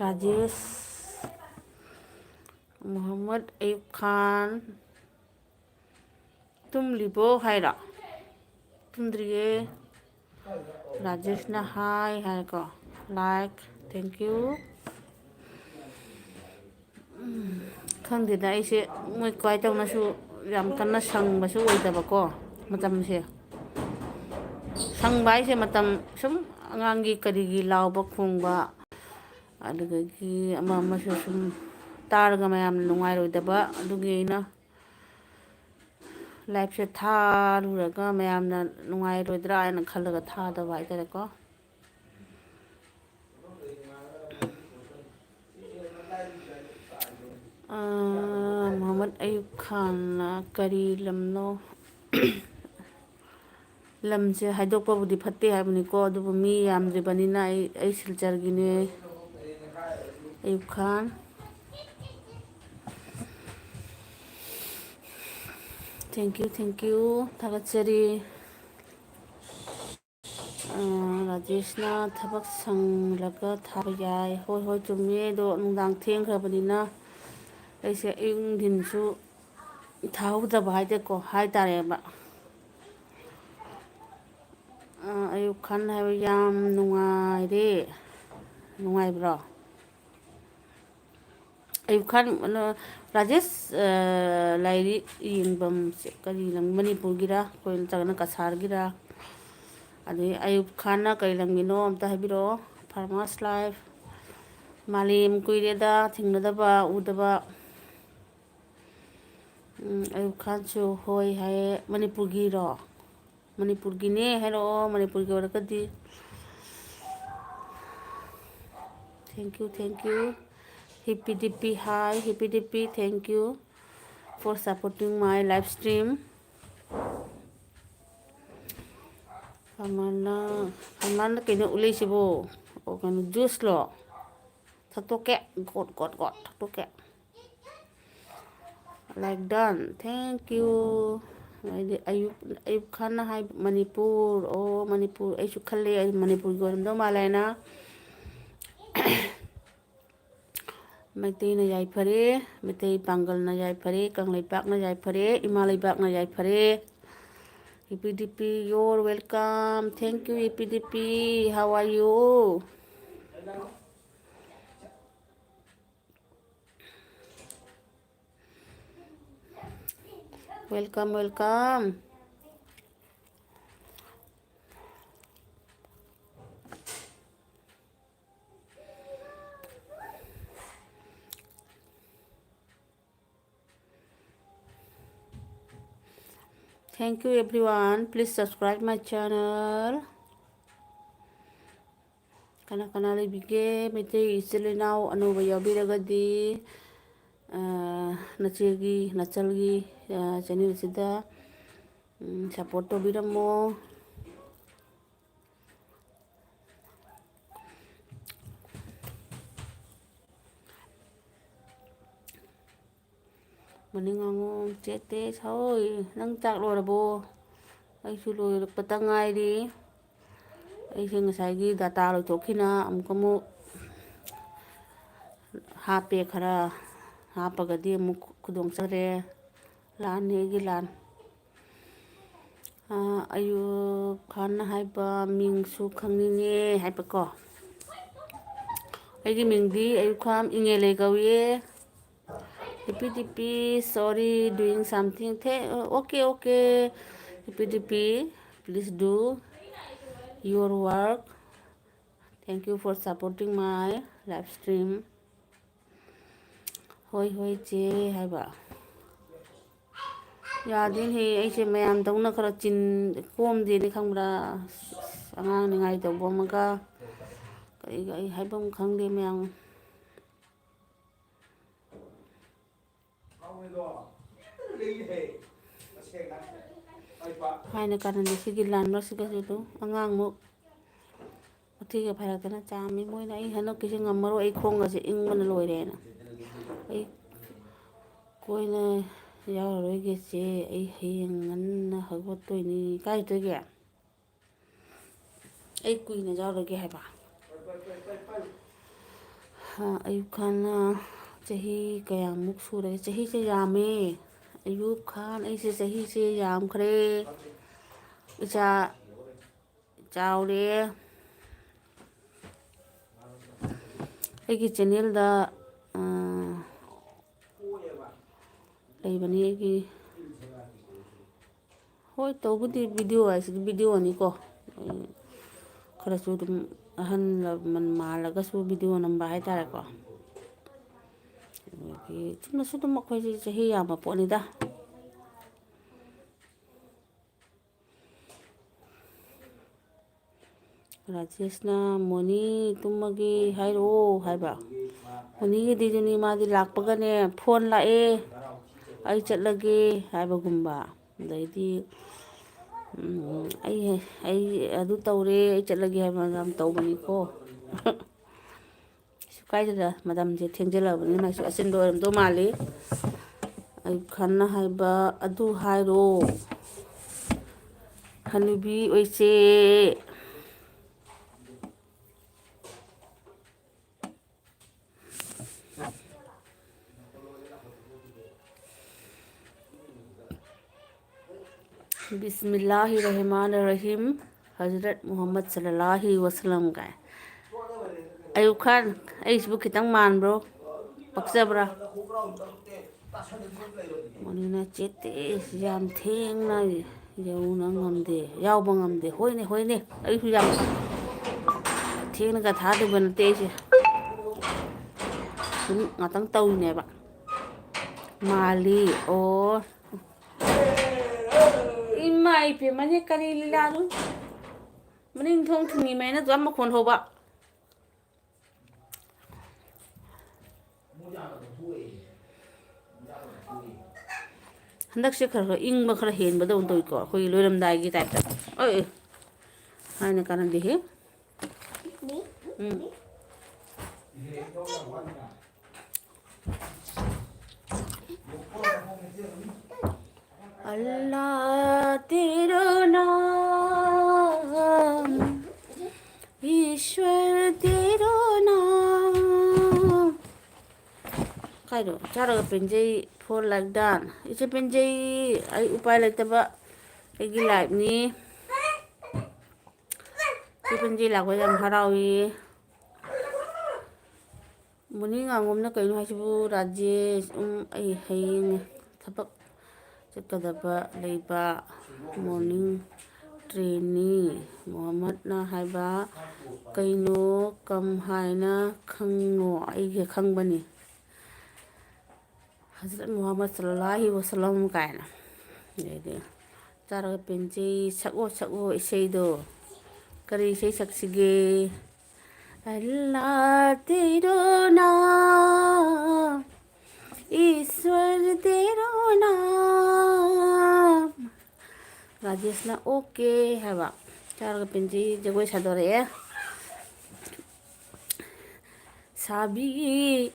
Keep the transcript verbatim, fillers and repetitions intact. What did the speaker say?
ꯔꯥꯖꯦꯁ, ꯃꯨꯍꯝꯃꯗ ꯑꯌꯨꯕ ꯈꯥꯟ, ꯇꯨꯝꯂꯤꯕꯣ ꯍꯥꯏꯔꯣ? ꯇꯨꯝꯗ꯭ꯔꯤꯌꯦ꯫ ꯔꯥꯖꯦꯁꯅ ꯍꯥꯏ ꯍꯥꯏꯀꯣ꯫ Like, thank you꯫ ꯎꯝ, ꯈꯪꯗꯦꯗ, ꯑꯩꯁꯦ ꯃꯣꯏ ꯀꯃꯥꯏꯅ ꯇꯧꯅꯁꯨ ꯌꯥꯝ ꯀꯟꯅ ꯁꯪꯕꯁꯨ ꯑꯣꯏꯗꯕꯀꯣ, ꯃꯇꯝꯁꯦ꯫ ꯁꯪꯕ ꯍꯥꯏꯁꯦ ꯃꯇꯝ ꯁꯨꯝ ꯑꯉꯥꯡꯒꯤ ꯀꯔꯤꯒꯤ ꯂꯥꯎꯕ ꯈꯣꯡꯕ, ꯑꯗꯨꯗꯒꯤ ꯑꯃ ꯑꯃꯁꯨ ꯁꯨꯝ ꯇꯥꯔꯒ ꯃꯌꯥꯝꯅ ꯅꯨꯡꯉꯥꯏꯔꯣꯏꯗꯕ, ꯑꯗꯨꯒꯤ ꯑꯩꯅ ꯂꯥꯏꯞꯁꯦ ꯊꯥꯔꯨꯔꯒ ꯃꯌꯥꯝꯅ ꯅꯨꯡꯉꯥꯏꯔꯣꯏꯗ꯭ꯔꯥ ꯍꯥꯏꯅ ꯈꯜꯂꯒ ꯊꯥꯗꯕ ꯍꯥꯏꯇꯥꯔꯦꯀꯣ꯫ ꯑꯥ, ꯃꯨꯍꯝꯃꯗ ꯑꯌꯨꯕ ꯈꯥꯟꯅ ꯀꯔꯤ ꯂꯝꯅꯣ? ꯂꯝꯁꯦ ꯍꯥꯏꯗꯣꯛꯄꯕꯨꯗꯤ ꯐꯠꯇꯦ ꯍꯥꯏꯕꯅꯤꯀꯣ, ꯑꯗꯨꯕꯨ ꯃꯤ ꯌꯥꯝꯗ꯭ꯔꯤꯕꯅꯤꯅ ꯑꯩ, ꯑꯩ ꯁꯤꯜꯆꯔꯒꯤꯅꯦ꯫ ꯑꯌꯨꯕ ꯈꯥꯟ꯫ Thank you, thank you꯫ ꯊꯥꯒꯠꯆꯔꯤ꯫ ꯑꯥ, ꯔꯥꯖꯦꯁꯅ ꯊꯕꯛ ꯁꯪꯂꯒ ꯊꯥꯕ ꯌꯥꯏ꯫ ꯍꯣꯏ, ꯍꯣꯏ, ꯆꯨꯝꯃꯦ꯫ ꯑꯗꯣ ꯅꯨꯡꯗꯥꯡ ꯊꯦꯡꯈ꯭ꯔꯕꯅꯤꯅ ꯑꯩꯁꯦ ꯑꯌꯨꯛ ꯅꯨꯡꯊꯤꯟꯁꯨ ꯊꯥꯍꯧꯗꯕ ꯍꯥꯏꯗꯦꯀꯣ, ꯍꯥꯏꯇꯥꯔꯦꯕ꯫ ꯑ, ꯑꯌꯨꯕ ꯈꯥꯟ ꯍꯥꯏꯕ ꯌꯥꯝ ꯅꯨꯡꯉꯥꯏꯔꯦ꯫ ꯅꯨꯡꯉꯥꯏꯕ꯭ꯔꯣ? ꯑꯌꯨꯕ ꯈꯥꯟ, ꯑ, ꯔꯥꯖꯦꯁ, ꯑ, ꯂꯥꯏꯔꯤꯛ ꯌꯦꯡꯐꯝꯁꯦ ꯀꯔꯤ ꯂꯝ, ꯃꯅꯤꯄꯨꯔꯒꯤꯔ, ꯑꯩꯈꯣꯏ ꯅꯠꯇ꯭ꯔꯒꯅ ꯀꯁꯥꯔꯒꯤꯔ? ꯑꯗꯩ ꯑꯌꯨꯕ ꯈꯥꯟꯅ ꯀꯔꯤ ꯂꯝꯒꯤꯅꯣ ꯑꯝꯇ ꯍꯥꯏꯕꯤꯔꯛꯑꯣ꯫ Farmers Life, ꯃꯥꯂꯦꯝ ꯀꯨꯏꯔꯦꯗ ꯊꯦꯡꯅꯗꯕ, ꯎꯗꯕ꯫ ꯎꯝ, ꯑꯌꯨꯕ ꯈꯥꯟꯁꯨ ꯍꯣꯏ ꯍꯥꯏꯌꯦ꯫ ꯃꯅꯤꯄꯨꯔꯒꯤꯔꯣ? ꯃꯅꯤꯄꯨꯔꯒꯤꯅꯦ ꯍꯥꯏꯔꯛꯑꯣ, ꯃꯅꯤꯄꯨꯔꯒꯤ ꯑꯣꯏꯔꯒꯗꯤ꯫ Thank you, thank you. Hippy Dippy, hi, Hippy Dippy, thank you for supporting my live stream. ꯐꯃꯥꯟꯅ, ꯐꯃꯥꯟꯅ ꯀꯩꯅꯣ ꯎꯠꯂꯛꯏꯁꯤꯕꯣ? ꯑꯣ, ꯀꯩꯅꯣ, ꯖꯨꯁꯂꯣ? ꯊꯛꯇꯣꯛꯀꯦ, ꯒꯣꯠ, ꯒꯣꯠ, ꯒꯣꯠ, ꯊꯛꯇꯣꯛꯀꯦ꯫ Like done, thank you. ꯍꯥꯏꯗꯤ ꯑꯌꯨꯕ, ꯑꯌꯨꯕ ꯈꯥꯟꯅ ꯍꯥꯏ ꯃꯅꯤꯄꯨꯔ, ꯑꯣ, ꯃꯅꯤꯄꯨꯔ, ꯑꯩꯁꯨ ꯈꯜꯂꯦ ꯑꯩ ꯃꯅꯤꯄꯨꯔꯒꯤ ꯑꯣꯏꯔꯝꯗꯧ ꯃꯥꯜꯂꯦ ꯍꯥꯏꯅ꯫ ꯃꯩꯇꯩꯅ ꯌꯥꯏꯐꯔꯦ, ꯃꯩꯇꯩ ꯄꯥꯡꯒꯜꯅ ꯌꯥꯏꯐꯔꯦ, ꯀꯪꯂꯩꯄꯥꯛꯅ ꯌꯥꯏꯐꯔꯦ, ꯏꯃꯥ ꯂꯩꯕꯥꯛꯅ ꯌꯥꯏꯐꯔꯦ꯫ Hippy Dippy, you're welcome. Thank you, Hippy Dippy. How are you? Welcome, welcome. Thank you everyone. Please subscribe my channel. ꯀꯅꯥ ꯀꯅꯥ ꯂꯩꯕꯤꯒꯦ? ꯃꯩꯇꯩ ꯏꯆꯤꯜ ꯏꯅꯥꯎ ꯑꯅꯧꯕ ꯌꯥꯎꯕꯤꯔꯒꯗꯤ, ꯑ, ꯅꯆꯦꯒꯤ, ꯅꯆꯜꯒꯤ, ꯑ, channel ꯑꯁꯤꯗ, ꯎꯝ, support ꯇꯧꯕꯤꯔꯝꯃꯣ꯫ ꯃꯅꯤꯡ ꯉꯥꯉꯣꯝ ꯆꯦꯇꯦꯁ, ꯍꯣꯏ, ꯅꯪ ꯆꯥꯛ ꯂꯣꯏꯔꯕꯣ? ꯑꯩꯁꯨ ꯂꯣꯏꯔꯛꯄꯇ ꯉꯥꯏꯔꯤ꯫ ꯑꯩꯁꯦ ꯉꯁꯥꯏꯒꯤ data ꯂꯣꯏꯊꯣꯛꯈꯤꯅ ꯑꯃꯨꯛꯀ ꯑꯃꯨꯛ ꯍꯥꯞꯄꯦ, ꯈꯔ ꯍꯥꯞꯄꯒꯗꯤ ꯑꯃꯨꯛ ꯈꯨꯗꯣꯡ ꯆꯥꯗ꯭ꯔꯦ꯫ ꯂꯥꯟꯅꯤ, ꯑꯩꯒꯤ ꯂꯥꯟ꯫ ꯑꯥ, ꯑꯌꯨꯕ ꯈꯥꯟ ꯍꯥꯏꯕ ꯃꯤꯡꯁꯨ ꯈꯪꯅꯤꯡꯉꯦ ꯍꯥꯏꯕꯀꯣ꯫ ꯑꯩꯒꯤ ꯃꯤꯡꯗꯤ ꯑꯌꯨꯕ ꯈꯥꯟ ꯏꯉꯦꯂꯩ ꯀꯧꯏ꯫ DP, DP, sorry, doing something. ꯊꯦ-, okay, okay. DP, DP, please do your work. Thank you for supporting my live stream. ꯍꯣꯏ, ꯍꯣꯏ, ꯆꯦ ꯍꯥꯏꯕ꯫ ꯌꯥꯗꯦꯅꯦꯍꯦ, ꯑꯩꯁꯦ ꯃꯌꯥꯝꯗꯧꯅ ꯈꯔ ꯆꯤꯟ ꯀꯣꯝꯗꯦꯅꯦ, ꯈꯪꯕ꯭ꯔꯥ? ꯑꯁ, ꯑꯉꯥꯡ ꯅꯤꯡꯉꯥꯏ ꯇꯧꯕ ꯑꯃꯒ ꯀꯔꯤꯒ ꯑꯩ ꯍꯥꯏꯐꯝ ꯈꯪꯗꯦ ꯃꯌꯥꯝ꯫ ꯍꯥꯏꯅ ꯀꯥꯟꯅꯗꯦ ꯁꯤꯒꯤ ꯂꯥꯟ ꯃꯔꯛꯁꯤꯒꯁꯨ ꯑꯗꯨꯝ ꯑꯉꯥꯡꯃꯨꯛ ꯃꯊꯤꯒ ꯐꯥꯏꯔꯛꯇꯅ ꯆꯥꯝꯃꯤ꯫ ꯃꯣꯏꯅ ꯑꯩ ꯍꯟꯗꯛꯀꯤꯁꯦ ꯉꯝꯃꯔꯣꯏ, ꯑꯩ ꯈꯣꯡꯒꯁꯦ ꯏꯪꯕꯅ ꯂꯣꯏꯔꯦꯅ꯫ ꯑꯩ ꯀꯣꯏꯅ ꯌꯥꯎꯔꯔꯣꯏꯒꯦ ꯆꯦ, ꯑꯩ ꯍꯌꯦꯡ ꯉꯟꯅ ꯍꯧꯒꯠꯇꯣꯏꯅꯤ꯫ ꯀꯥꯏ ꯆꯠꯇꯣꯏꯒꯦ? ꯑꯩ ꯀꯨꯏꯅ ꯌꯥꯎꯔꯒꯦ ꯍꯥꯏꯕ꯫ ꯍꯥ, ꯑꯌꯨꯕ ꯈꯥꯟꯅ ꯆꯍꯤ ꯀꯌꯥꯃꯨꯛ ꯁꯨꯔꯒꯦ? ꯆꯍꯤꯁꯦ ꯌꯥꯝꯃꯦ꯫ ꯑꯌꯨꯕ ꯈꯥꯟ, ꯑꯩꯁꯦ ꯆꯍꯤꯁꯦ ꯌꯥꯝꯈ꯭ꯔꯦ꯫ ꯏꯆꯥ ꯆꯥꯎꯔꯦ꯫ ꯑꯩꯒꯤ ꯆꯦꯅꯦꯜꯗ, ꯑꯥ, ꯂꯩꯕꯅꯤ ꯑꯩꯒꯤ꯫ ꯍꯣꯏ, ꯇꯧꯕꯨꯗꯤ ꯚꯤꯗꯤꯑꯣ ꯍꯥꯏꯁꯤꯗꯤ ꯚꯤꯗꯤꯑꯣꯅꯤꯀꯣ꯫ ꯑꯩ ꯈꯔꯁꯨ ꯑꯗꯨꯝ ꯑꯍꯜ ꯂꯃꯟ ꯃꯥꯜꯂꯒꯁꯨ ꯚꯤꯗꯤꯑꯣ ꯅꯝꯕ ꯍꯥꯏꯇꯥꯔꯦꯀꯣ꯫ ꯑꯗꯒꯤ ꯆꯨꯝꯅꯁꯨ ꯑꯗꯨꯝ ꯑꯩꯈꯣꯏꯁꯦ ꯆꯍꯤ ꯌꯥꯝꯕ ꯄꯣꯠꯅꯤꯗ꯫ ꯔꯥꯖꯦꯁꯅ, "ꯃꯣꯅꯤ ꯇꯨꯝꯃꯒꯦ ꯍꯥꯏꯔꯛꯑꯣ" ꯍꯥꯏꯕ꯫ ꯃꯣꯅꯤꯒꯤꯗꯤꯗꯨꯅꯤ, ꯃꯥꯗꯤ ꯂꯥꯛꯄꯒꯅꯦ, "ꯐꯣꯟ ꯂꯥꯛꯑꯦ, ꯑꯩ ꯆꯠꯂꯒꯦ" ꯍꯥꯏꯕꯒꯨꯝꯕ꯫ ꯑꯗꯩꯗꯤ, ꯎꯝ, "ꯑꯩ, ꯑꯩ ꯑꯗꯨ ꯇꯧꯔꯦ, ꯑꯩ ꯆꯠꯂꯒꯦ" ꯍꯥꯏꯕ ꯌꯥꯝ ꯇꯧꯕꯅꯤꯀꯣ꯫ ꯀꯩꯁꯨ ꯀꯥꯏꯗꯦꯗ, ꯃꯇꯝꯁꯦ ꯊꯦꯡꯖꯤꯜꯂꯛꯑꯕꯅꯤꯅ ꯃꯥꯏꯁꯨ ꯑꯆꯤꯟꯕ ꯑꯣꯏꯔꯝꯗꯧ ꯃꯥꯜꯂꯤ꯫ ꯑꯌꯨꯕ ꯈꯥꯟꯅ ꯍꯥꯏꯕ, "ꯑꯗꯨ ꯍꯥꯏꯔꯣ, ꯍꯅꯨꯕꯤ ꯑꯣꯏꯁꯦ"꯫ ꯕꯤꯁꯃꯤꯜꯂꯥꯍꯤ ꯔꯍꯃꯥꯟ ꯔꯍꯤꯝ꯫ ꯍꯖꯔꯠ ꯃꯨꯍꯝꯃꯗ ꯁꯜꯂꯜꯂꯥꯍꯤ ꯋꯁꯂꯝ ꯀꯥꯏ꯫ ꯑꯌꯨꯕ ꯈꯥꯟ, ꯑꯩꯁꯤꯕꯨ ꯈꯤꯇꯪ ꯃꯥꯟꯕ꯭ꯔꯣ? ꯄꯛꯆꯕ꯭ꯔꯥ? ꯃꯣꯅꯤꯅ ꯆꯦꯠꯇꯦ, ꯌꯥꯝ ꯊꯦꯡꯅ ꯌꯧꯅ ꯉꯝꯗꯦ, ꯌꯥꯎꯕ ꯉꯝꯗꯦ꯫ ꯍꯣꯏꯅꯦ, ꯍꯣꯏꯅꯦ, ꯑꯩꯁꯨ ꯌꯥꯝ ꯊꯦꯡꯅꯒ ꯊꯥꯗꯕ ꯅꯠꯇꯦ ꯑꯩꯁꯦ꯫ ꯁꯨꯝ ꯉꯥꯛꯇꯪ ꯇꯧꯔꯤꯅꯦꯕ꯫ ꯃꯥꯜꯂꯤ꯫ ꯑꯣ꯫ ꯏꯃꯥ ꯏꯄꯦꯝꯃꯅꯦ, ꯀꯔꯤ ꯂꯤꯂꯥꯅꯣ? ꯃꯅꯤꯡ ꯊꯣꯡ ꯊꯤꯡꯉꯤꯃꯦꯅ ꯑꯗꯨꯝ ꯃꯈꯣꯟ ꯍꯧꯕ꯫ ꯍꯟꯗꯛꯁꯦ ꯈꯔ ꯈꯔ ꯏꯪꯕ ꯈꯔ ꯍꯦꯟꯕꯗꯧꯅ ꯇꯧꯏꯀꯣ, ꯑꯩꯈꯣꯏꯒꯤ ꯂꯣꯏꯔꯝꯗꯥꯏꯒꯤ ꯇꯥꯏꯞꯇ꯫ ꯑꯣꯏ, ꯍꯥꯏꯅ ꯀꯥꯟꯅꯗꯦꯍꯦ꯫ ꯎꯝ꯫ अल्लाह तेरो नाम, ईश्वर तेरो नाम। ꯀꯥꯏꯗꯣ ꯆꯥꯔꯒ ꯄꯦꯟꯖꯩ꯫ For like that꯫ ꯏꯆꯦ ꯄꯦꯟꯖꯩ꯫ ꯑꯩ ꯎꯄꯥꯏ ꯂꯩꯇꯕ꯫ ꯑꯩꯒꯤ ꯂꯥꯏꯐꯅꯤ꯫ ꯏꯆꯦ ꯄꯦꯟꯖꯩ ꯂꯥꯛꯄ ꯌꯥꯝ ꯍꯔꯥꯎꯏ꯫ ꯃꯨꯅꯤ ꯉꯥꯉꯣꯝꯅ ꯀꯩꯅꯣ ꯍꯥꯏꯁꯤꯕꯨ? ꯔꯥꯖꯦꯁ, ꯎꯝ, ꯑꯩ ꯍꯌꯦꯡ ꯊꯕꯛ ꯆꯠꯀꯗꯕ ꯂꯩꯕ꯫ Morning trainꯅꯤ꯫ ꯃꯣꯍꯝꯃꯗꯅ ꯍꯥꯏꯕ, "ꯀꯩꯅꯣ ꯀꯝ ꯍꯥꯏꯅ ꯈꯪꯉꯣ? ꯑꯩꯒꯤ ꯈꯪꯕꯅꯤ꯫ ꯍꯖꯔꯠ ꯃꯨꯍꯝꯃꯗ ꯁꯜꯂꯜꯂꯥꯍꯤ ꯋꯁꯜꯂꯝ" ꯀꯥꯏꯅ꯫ ꯑꯗꯩꯗꯤ ꯆꯥꯔꯒ ꯄꯦꯟꯖꯩ꯫ ꯁꯛꯑꯣ, ꯁꯛꯑꯣ ꯏꯁꯩꯗꯣ꯫ ꯀꯔꯤ ꯏꯁꯩ ꯁꯛꯁꯤꯒꯦ? ꯑꯜꯂꯥ ꯇꯦꯔꯣ ꯅꯥꯝ, ꯏꯁ꯭ꯋꯔ ꯇꯦꯔꯣ ꯅꯥꯝ꯫ ꯔꯥꯖꯦꯁꯅ "ꯑꯣꯀꯦ" ꯍꯥꯏꯕ꯫ ꯆꯥꯔꯒ ꯄꯦꯟꯖꯩ ꯖꯒꯣꯏ ꯁꯥꯗꯣꯔꯛꯑꯦ꯫ ꯁꯥꯕꯤ